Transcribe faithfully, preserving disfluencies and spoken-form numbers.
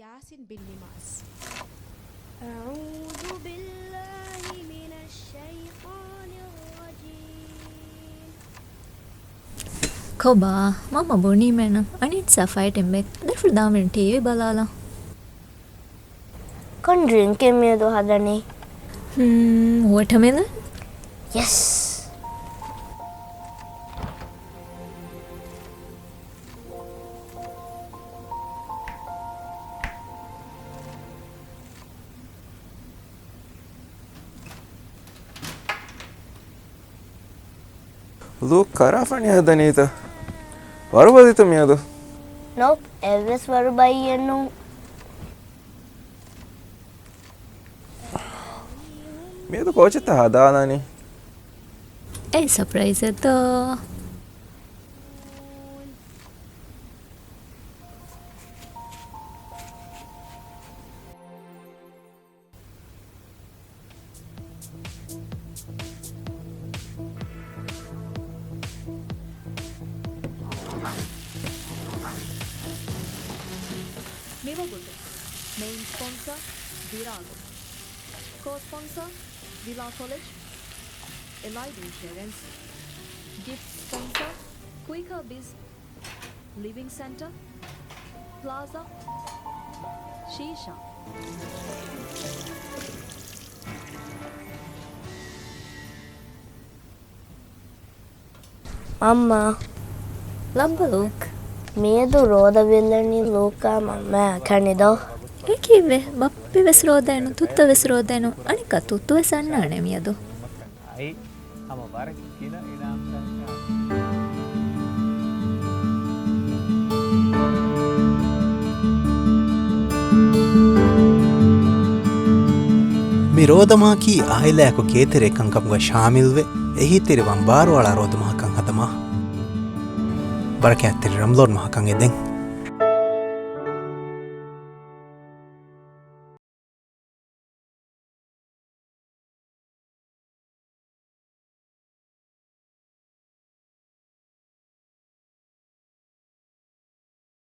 ޔާސިން ބިން ނިމާސް. أعوذ بالله من الشيطان الرجيم. ކޮބާ، މަންމަ ބުނީމޭނަ އަނިތް ސާފައިޓެން ބެ ދަރިފުޅު ދާމެން ޓީވީ ބަލާލަ. ކޮން ޑްރިންކެއް މިއަދު ހަދަނީ؟ ހްމް، ވޮޓަމެލަން. ޔެސް. ލޫކް ކަރާފަނި ހަދަނީތަ؟ ވަރުބަލިތަ މިއަދު؟ ނޯޕް، އެއްވެސް ވަރުބައްޔެއް ނޫން. މިއަދު ކޯޗެއްތަ ހަދާލާނީ؟ އެއީ ސަޕްރައިޒެއްތޯ؟ މިވަގުތު މެއިން ސްޕޮންސަ ވިރާގު، ކޯ ސްޕޮންސަ ވިލާ ކޮލެޖް އެލައިޑް އިންޝުއަރެންސް، ގިފްޓް ސްޕޮންސަ ކުއިކާ ބިޒް، ލިވިން ސެންޓަ، ޕްލާޒާ، ޝީޝާ. މަންމާ، ލައްބަ ލޫކް. މިއަދު ރޯދަ ވިލަނީ ލޫކާ މަންމައާ ކަނި ދޯ؟ އެކީވެ، ބައްޕި ވެސް ރޯދައެއްނު، ތުއްތަ ވެސް ރޯދައެއްނު، އަނެއްކާ ތުއްތު ވެސް އަންނާނެ މިއަދު. އައި، ހަމަ ވަރަކަށް ގިނަ އިނާމްތަކަކާ. މި ރޯދަމަހަކީ އާއިލާއެކު ގޭތެރޭ ކަންކަމުގަ ޝާމިލްވެ، އެހީތެރިވާން ބާރުއަޅާ ރޯދަމަހަކަށް ހަދަމާ. ބަރަކާތްތެރި ރަމަޟާން މަހަކަށް އެދެން.